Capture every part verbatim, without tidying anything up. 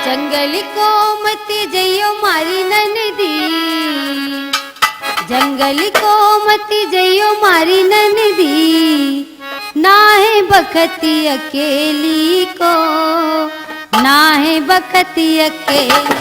जंगल को मत जइयो मारी ननदी, जंगल को मत जइयो मारी ननदी, ना है बखत अकेली को, ना है बखत अकेली।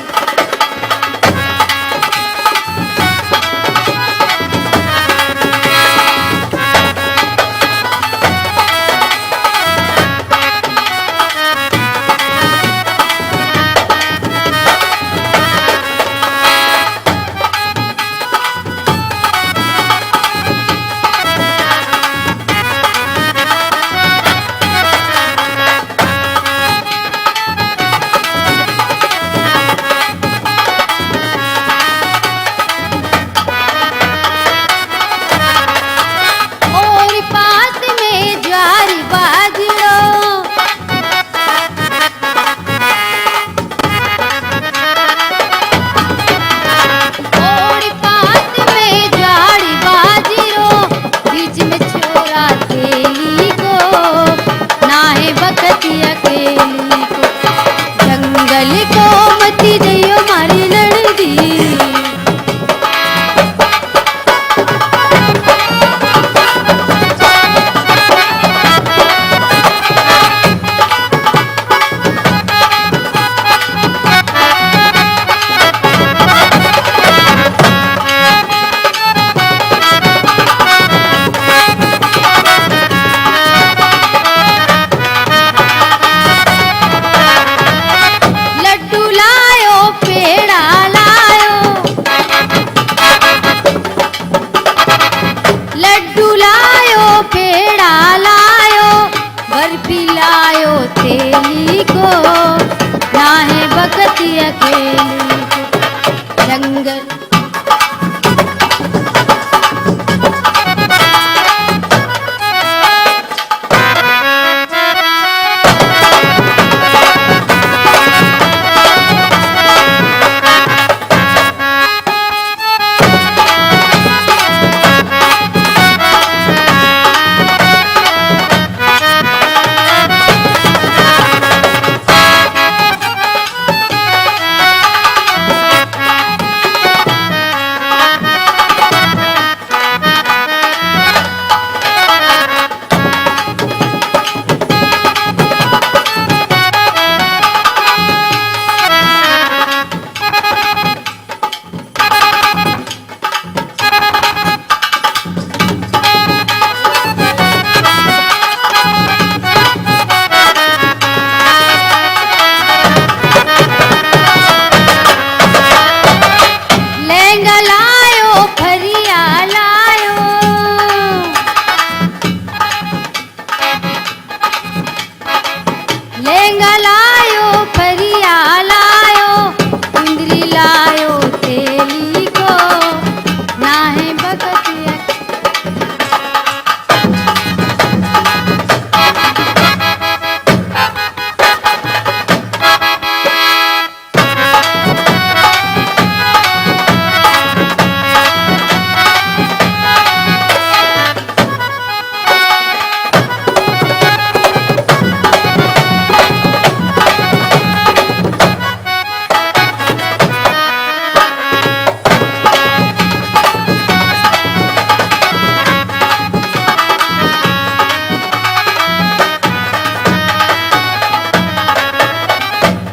और पास में ज्वार बाजरो, और पास में ज्वार बाजरो, बीच में छोरा तेली को, ना है बखत अकेली को। जंगल को मत जइयो मारी ननदी। लड्डू लायो, पेड़ा लायो, लड्डू लायो, पेड़ा लायो, बर्फी लायो तेली को, ना है बखत अकेली को। जंगल लहंगा लायो, फरिया लायो, लहंगा लायो, फरिया लायो, चुंदरी लायो तेली को, ना है बखत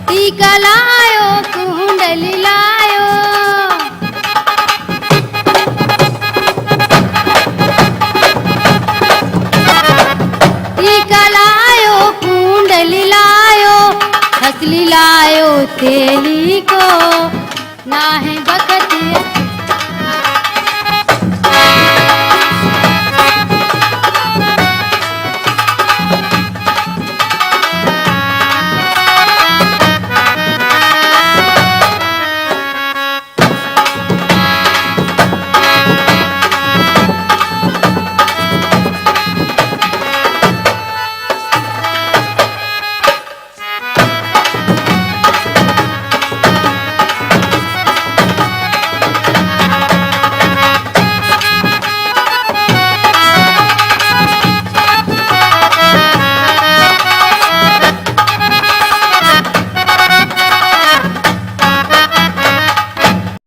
टीका लायो, कुंडली लायो, टीका लायो, कुंडली लायो, हसली लायो, तेली को, ना है बखत